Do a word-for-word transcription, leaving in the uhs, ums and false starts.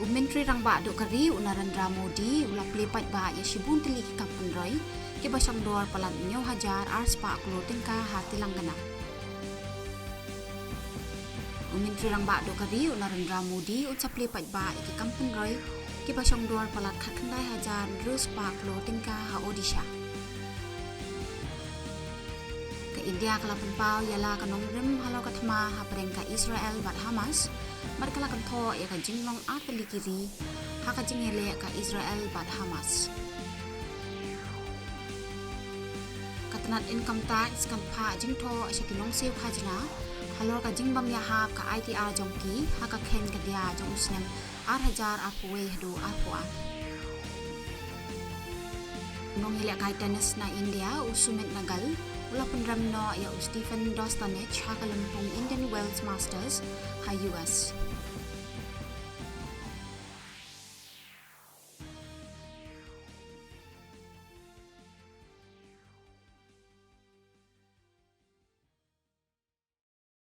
U Myntri Rangbah Duh ka ri u Narendra Modi u la plie paidbah ïa shibun tylli ki kam pynroi kiba shongdor palat hynñiew hajar ar spah klur tyngka ha Telangana. U Myntri Rangbah Duh ka ri u Narendra Modi un sa plie paidbah ïa ki kam pynroi kiba shongdor palat khatkhyndai hajar hynriew spah klur tyngka ha Odisha. Ka India ka la pynpaw ïa la ka nongrim halor ka thma hapdeng ka Israel bad Hamas, bad ka la kynthoh ïa ka jinglong ar tylli ki ri ha ka jingïaleh ka Israel bad Hamas. Ka tnat Income Tax kan phah jingthoh sha ki nongsiew khajna halor ka jingbym ïahap ka I T R jong ki ha ka khein ka dia jong u snem ar hajar arphew wei haduh arphew ar. U nongïalehkai tennis na India u Sumit Nagal u la pynrem noh ïa u Stephen Dostanic ha ka lympung Indian Wells Masters ha U S.